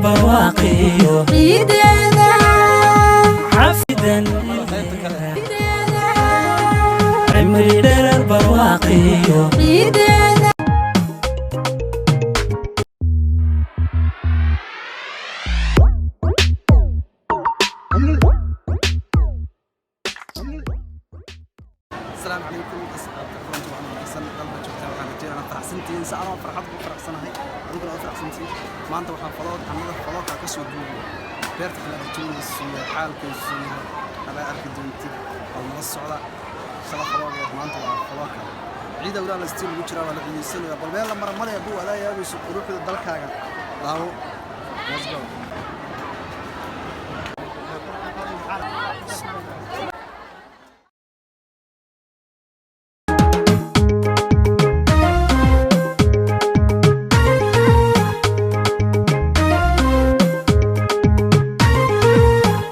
Barwaaqiyo ciideeda, xafidan, cimri dherer, barwaaqiyo ciideeda. Asalaamu calaykum asxaabta, kulanti waxaan wanaagsan dalka joogtaan. Waxaan rajeynaa inaad faraxsantihiin si anoo farxad ugu faraxsanahay, adiguna oo faraxsantihiin. Maanta waxaan vlog annada vlogka ka soo duubiyo beerta kale rajaynaysu yahay, xaalkaysu yahay adaa arki doontid. Bal nala socda. Shala vlog ee maanta waa vlog kale. Ciida walaa la stii lagu jiraa, waa la ciidaysanaya. Bal meel la maramaraya buu adaa yaabayso quruxda dalkaaga daawo. Let's go.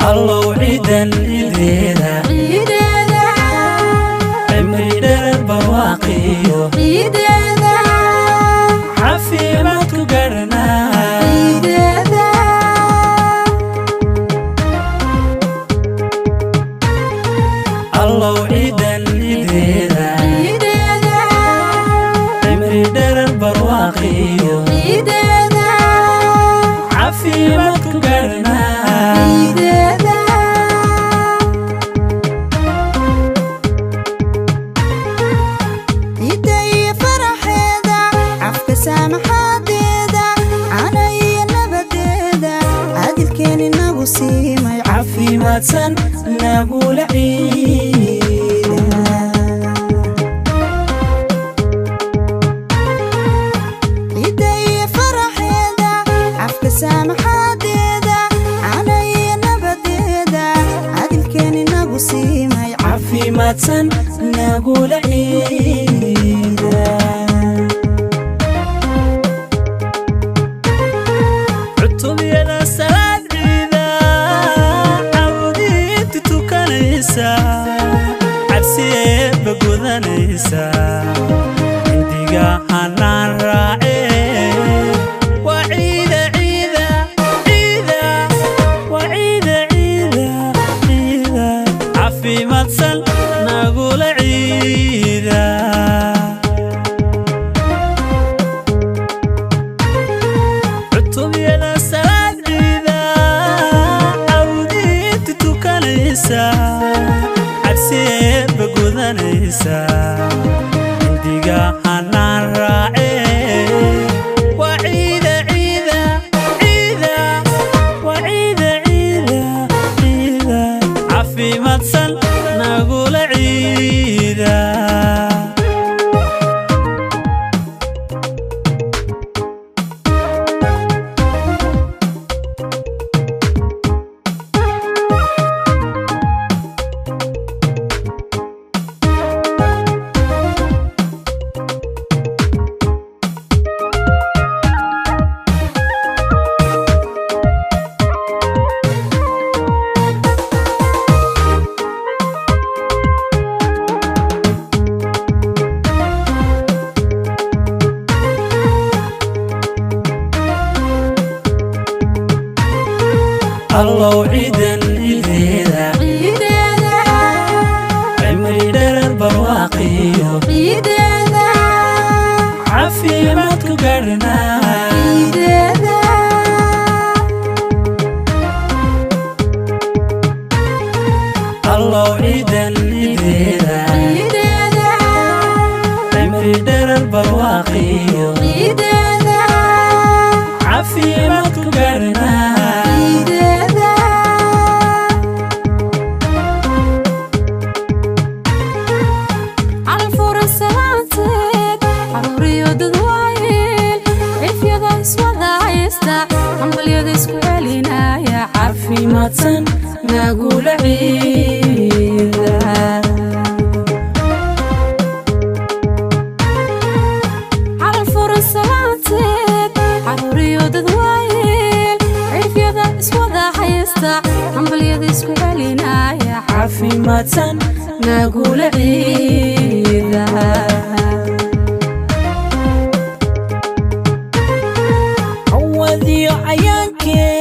Allow ciidan ciideeda, ciideeda, cimri dherer, barwaaqiyo ciideeda, caafimaad ku garhnaa. Ciideeda. Allow ciidan ciideeda, ciideeda, cimri dherer, barwaaqiyo ciideeda, caafimaad ku garhnaa. Ciideeda. Ciidda iyo faraxeeda, cafka saamaxaadeeda, cana iyo nabadeeda, caadilkeen inagu siimay. Caafimaadsan nagula ciida. Ciidda iyo faraxeeda, cafka saamaxaadeeda, cana iyo nabadeeda, caadilkeen inagu siimay. Caafimaadsan nagula ciida. Cutubiyada salaad ciida, cawdiinta tukanaysa, cabsiyeeba gudanaysa, cindiga hanaan raace. Waa ciida, ciida, ciida, waa ciida, ciida, ciida, caafimaadsan nagula ciida. Cutubiyada salaad ciida, cawdiinta tukanaysa, cabsiyeeba gudanaysa, cindiga hanaan raace. Waa ciida, ciida, ciida, waa ciida, ciida, ciida, caafimaadsan nagula ciida. Allow ciidan ciideeda, ciideeda, cimri dherer, barwaaqiyo ciideeda, caafimaad ku garhnaa. Ciideeda. Allow ciidan ciideeda, ciideeda, cimri dherer, barwaaqiyo ciideeda, caafimaad ku garhnaa. Ciideeda. Calfuran salaanteed, caruuriyo dadwaayeel, cifyada iswada haysta, hambalyada isku celinaya. Caafimaadsan nagula ciida. Calfuran salaanteed, caruuriyo dadwaayeel, cifyada iswada haysta, hambalyada isku celinaya. Caafimaadsan nagula ciida. Cawadiyo cayaankee.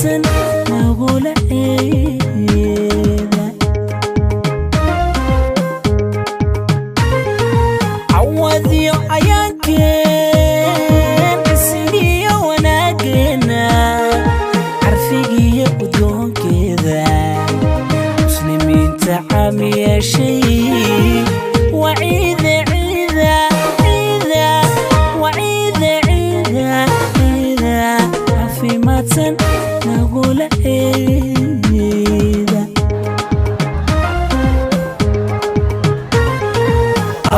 Caafimaadsan nagula ciida. Cawadiyo cayaankeen, cisigiyo wanaageena, carfigiyo udgoonkeeda, muslimiinta caam yeeshay. Waa ciida, ciida, ciida, waa ciida, ciida, ciida, caafimaadsan nagula ciida.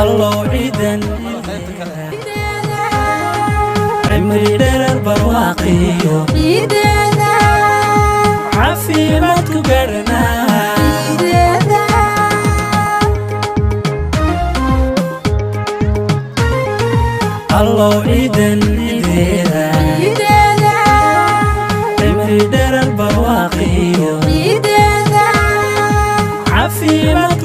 Allow ciidan Qaybta kale. Cimri dherer barwaaqiyo Ciideeda. Caafimaad ku garanaa. Ciideeda. Allow ciidan ciideeda. Ciideeda. Cimri dherer barwaaqiyo Ciideeda. Caafimaad.